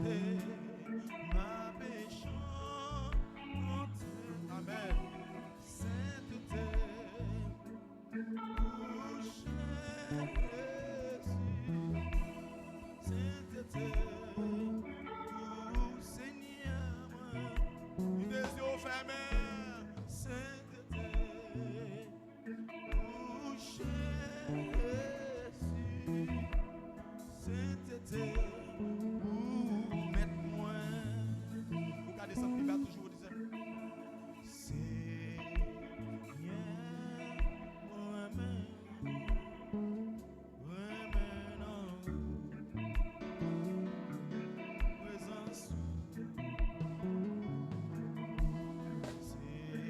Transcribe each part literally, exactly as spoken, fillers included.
M ape chante. Amèn. Sentete pou Jezi. Sentete pou Senyè mwen. Kite zye w fèmen. Sentete pou Jezi. Sentete pou Mèt mwen. Ou ka desann pi ba toujou, ou di sa. Senyè, mwen renmen, renmen nan prezans ou. Senyè,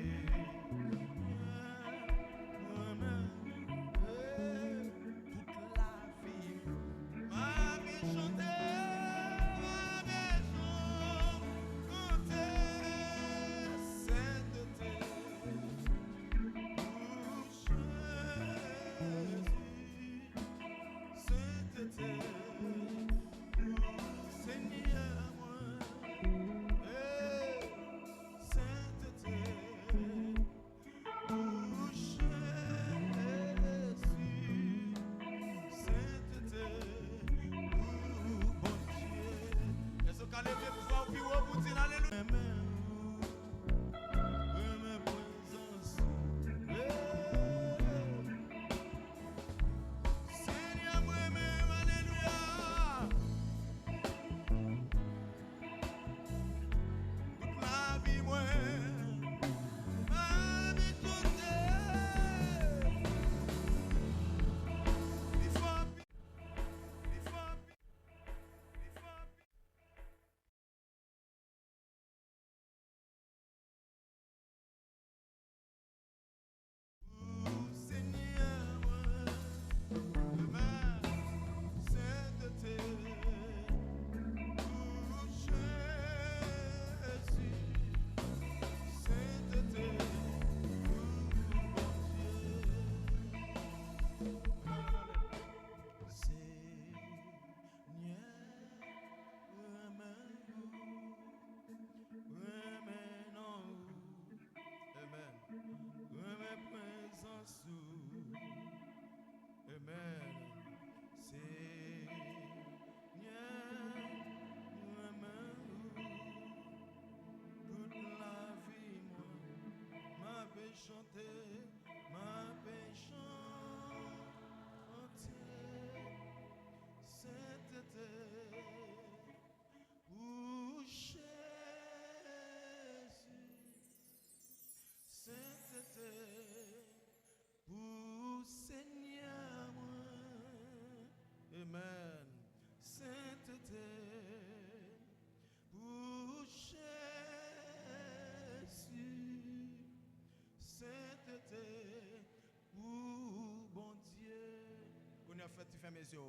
mwen renmen, tout lavi m ape chante, ape chante sentete pou Jezi. Sentete pou Senyè mwen. Hey, sentete pou Jezi. Sentete pou Bondye. Èske w ka leve vwa w pi wo pou di l alelouya? Renmen ou, renmen prezans ou. Hey. Senyè, mwen renmen w, alelouya. Tout lavi mwen, m ape chante. Li fò, li fò, li fò. Pou Senyè mwen, amèn. Sentete pou Jezi. Sentete pou Bondye. Senyè, renmen ou, renmen non ou. Amèn. Renmen prezans ou. Amèn. Senyè, renmen ou. Tout lavi mwen, m ape chante, m ape chante. Sentete pou Jezi. Sentete pou Senyè mwen. Amèn. Sentete pou Jezi. Sentete pou Bondye. Kounye a fè ti fèmen zye w.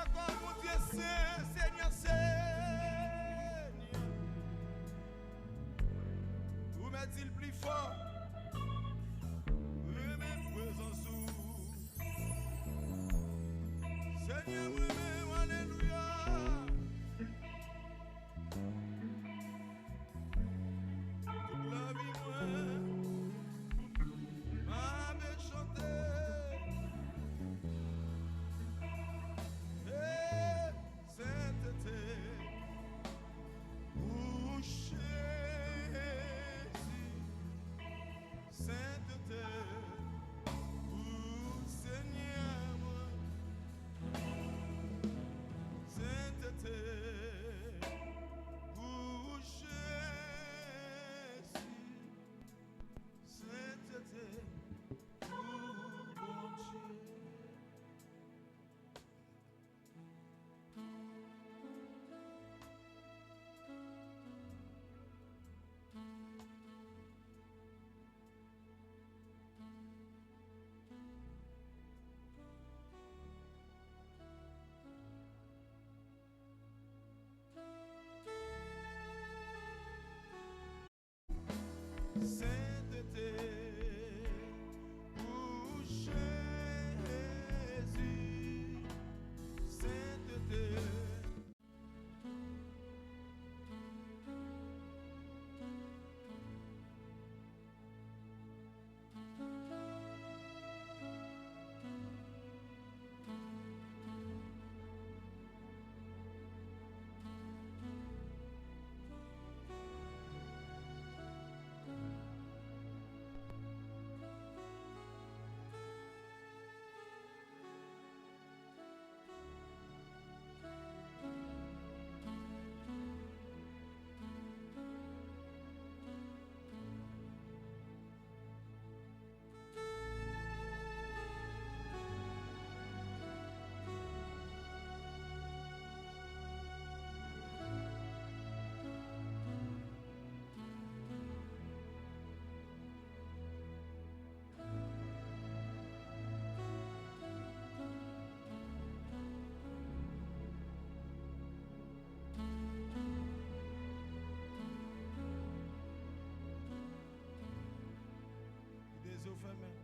Akò Bondye sen, Senyè, Senyè. Ou mèt di l pli fò. Renmen prezans ou. Senyè, mwen renmen w, alelouya. Tout lavi mwen, m ap chante. Hey, sentete pou Jezi. Sentete pou Senyè mwen. Sentete pou Jezi. Sentete pou Bondye. Sentete pou Jezi, sentete. Kite zye w fèmen.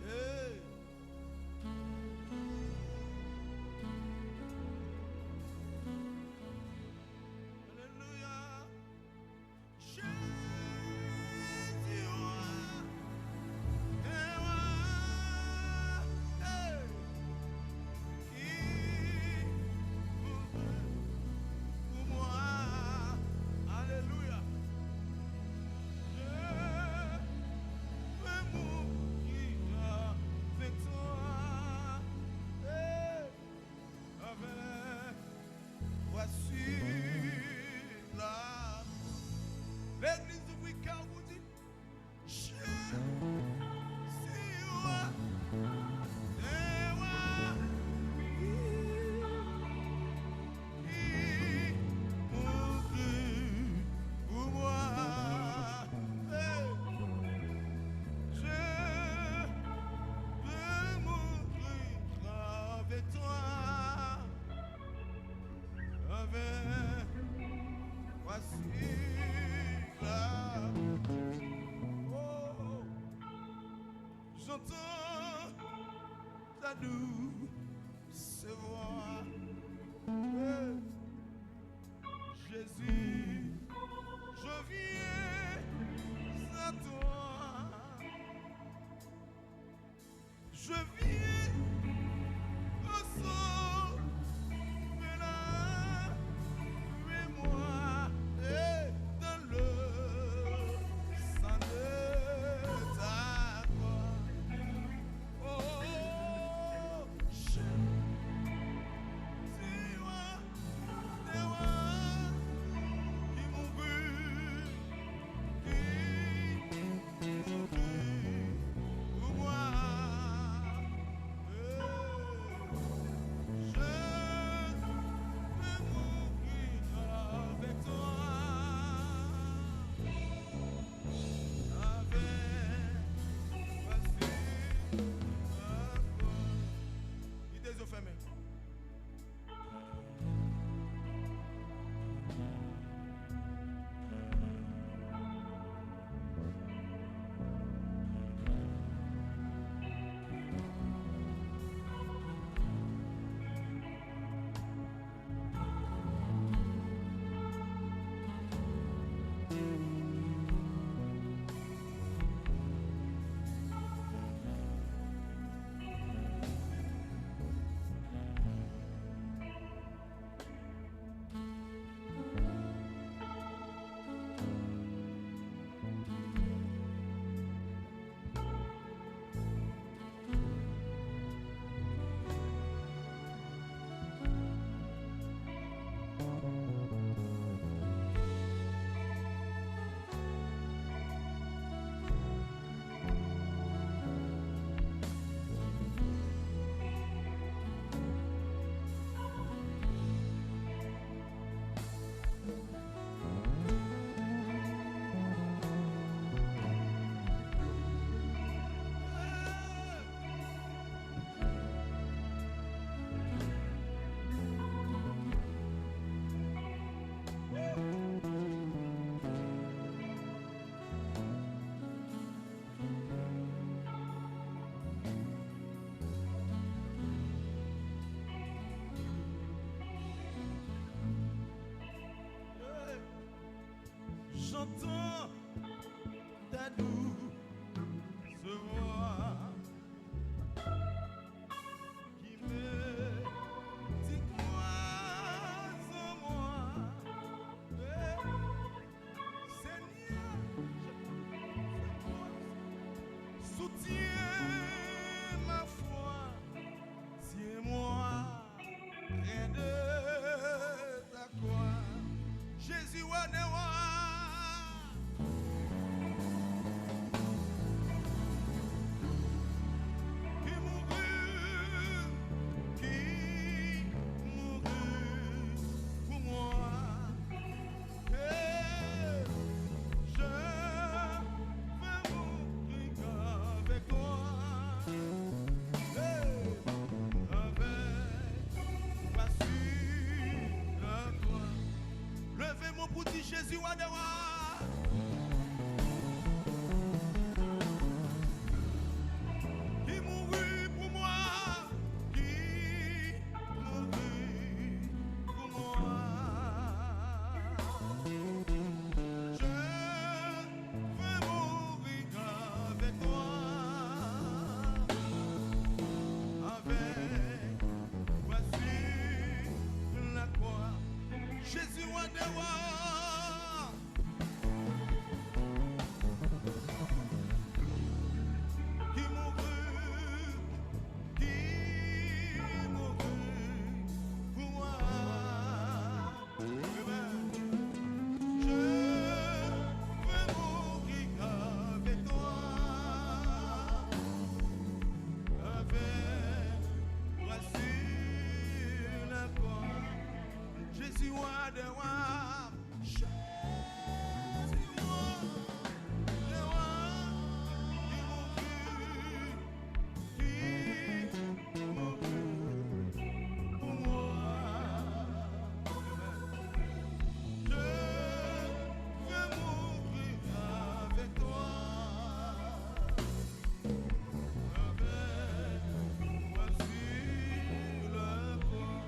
Hey! Alelouya! Jezi wa dè wa, hey, ki mouri pou mwen. Alelouya. Je veux mourir avec toi. Hey, avec Voici la. Legliz, ouvri kè w pou di, Jezi wa dè wa, ki mouri pou mwen. Hey. Je veux mourir avec toi. Avec, voici la. Oh, j'entends ta douce voix. Hey. Jésus, je viens Je viens au sauveur, lavez-moi, et dans le sang de ta croix. Oh, Jésus, roi des rois, qui mourut, qui mourut pour moi. Je veux mourir avec toi. Avec toi sur la croix. Kite zye w fèmen. J'entends ta douce voix qui me dit : crois en moi. Seigneur, je fais confiance. Soutiens ma foi, tiens-moi près de ta croix. Jésus, roi des rois, qui mourut, qui mourut pour moi. Et je veux mourir avec toi. Hey, avec toi sur la croix. Leve men w pou di Jezi, wa dè wa. Ki mouri pou mwen, ki mouri pou mwen. Je veux mourir avec toi, avec toi sur la croix. Jezi, wa dè wa. Ki mouri, ki mouri pou mwen. Amen. Je veux mourir avec toi, avec toi sur la croix. Jezi, wa dè wa. Jezi, wa dè wa, ki mouri, ki mouri pou mwen. Je veux mourir avec toi, avec toi sur la croix.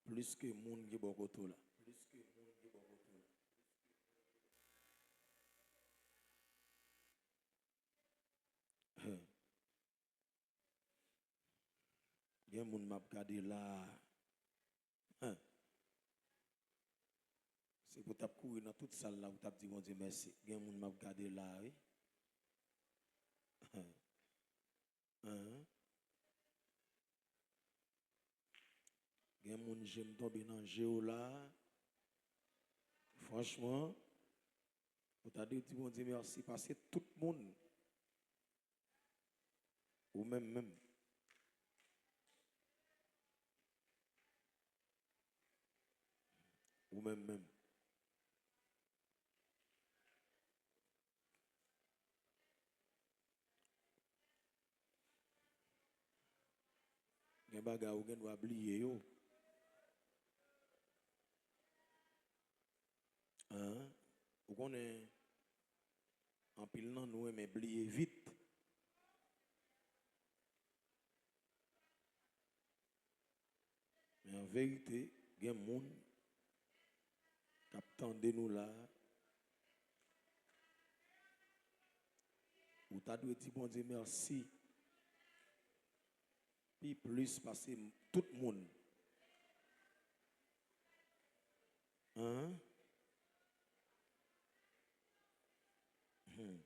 Plis ke moun ki bò kote w la. Gen moun m ap gade la. Se pou w t ap kouri nan tout sal la, pou w t ap di Bondye mèsi. Gen moun m ap gade la, wi. Gen moun je m tonbe nan je w la. Franchman, ou ta dwe di Bondye mèsi pase tout moun. Ou menm menm. Ou menm menm. Gen bagay ou gen dwa bliye yo. An? Ou konnen, anpil nan nou renmen bliye vit. Men an verite, gen moun k ap tande nou la. Ou ta dwe di Bondye mèsi pi plis pase tout moun. An? Hmm.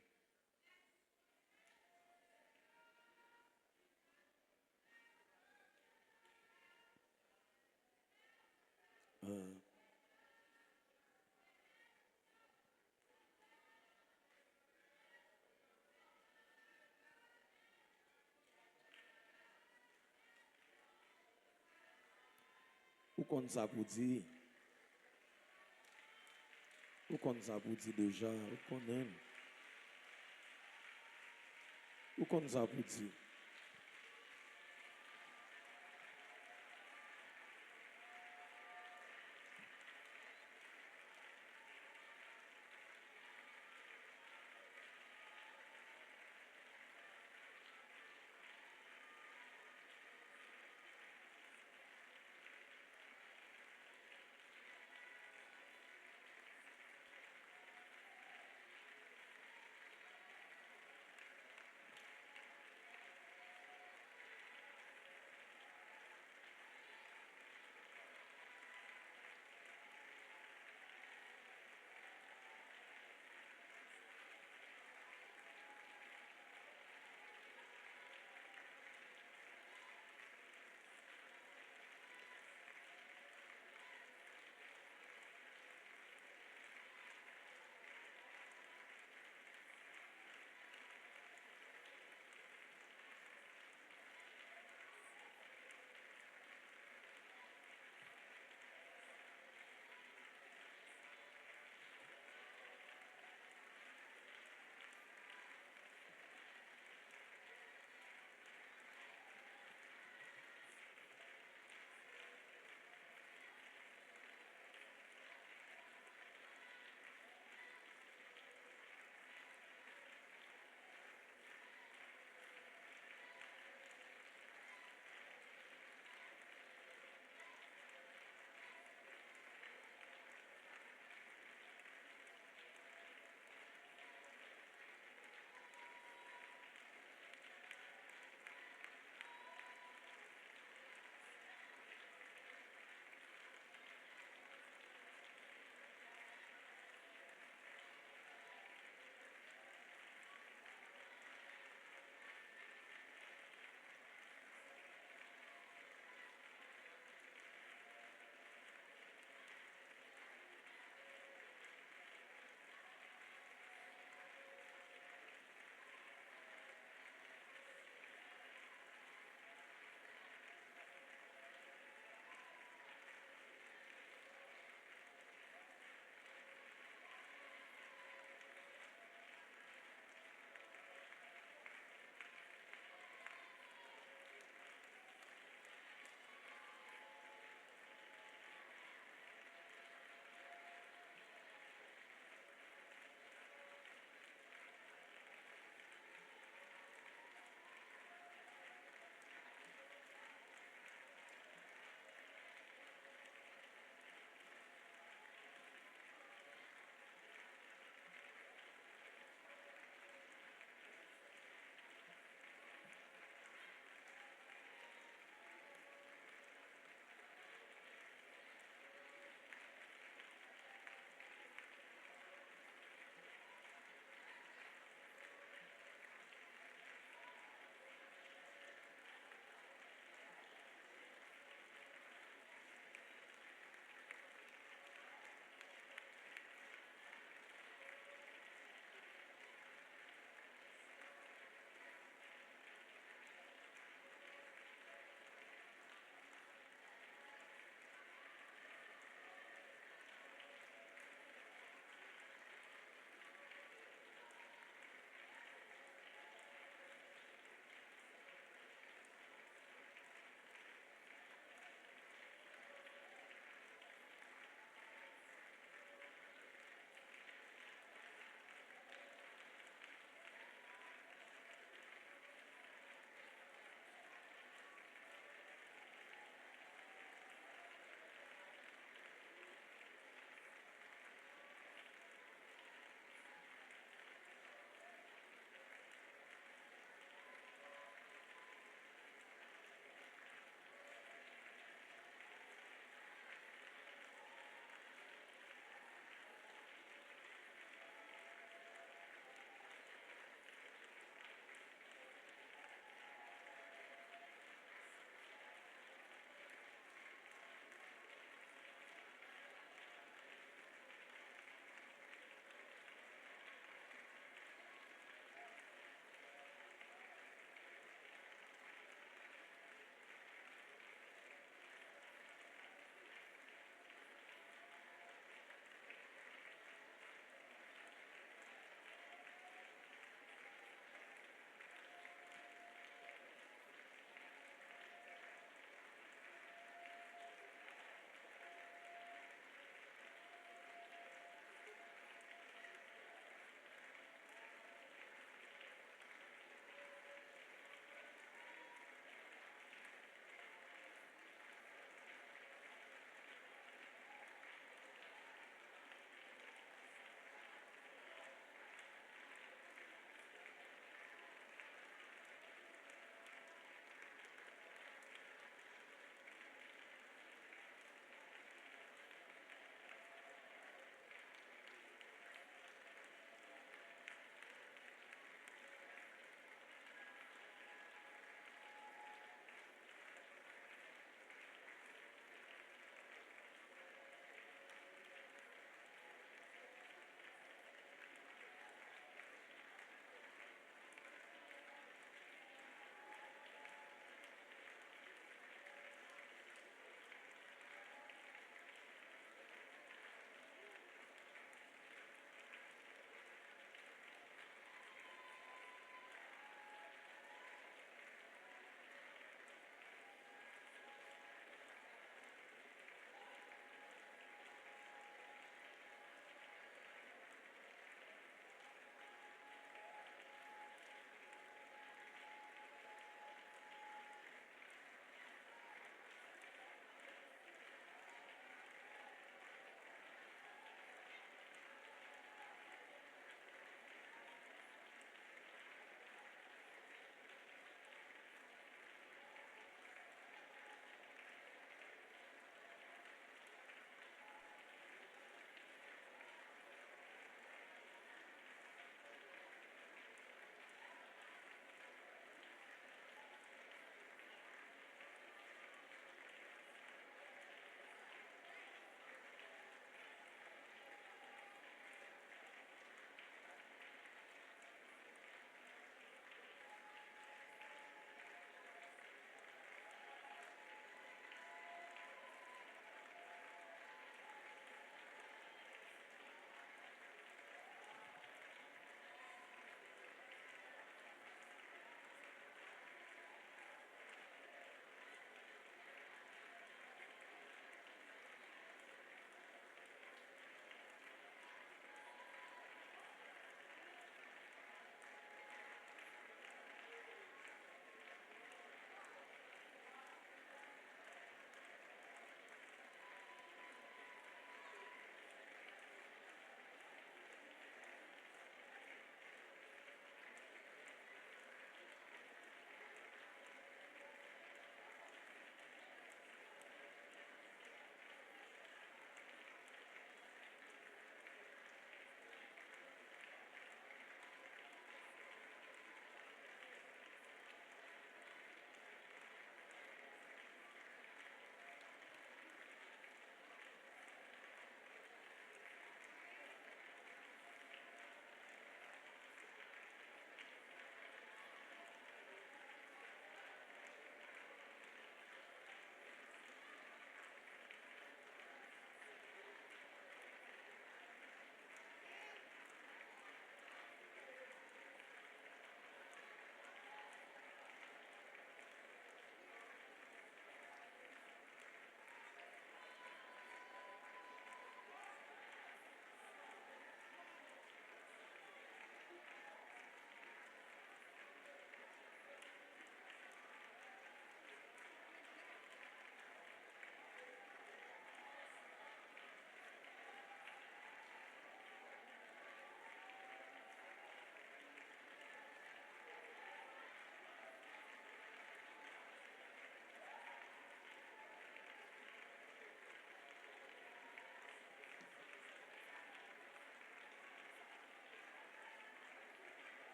An. Ou konn sa pou di. Ou konn sa pou di deja, ou konnen. Ou konn sa pou di.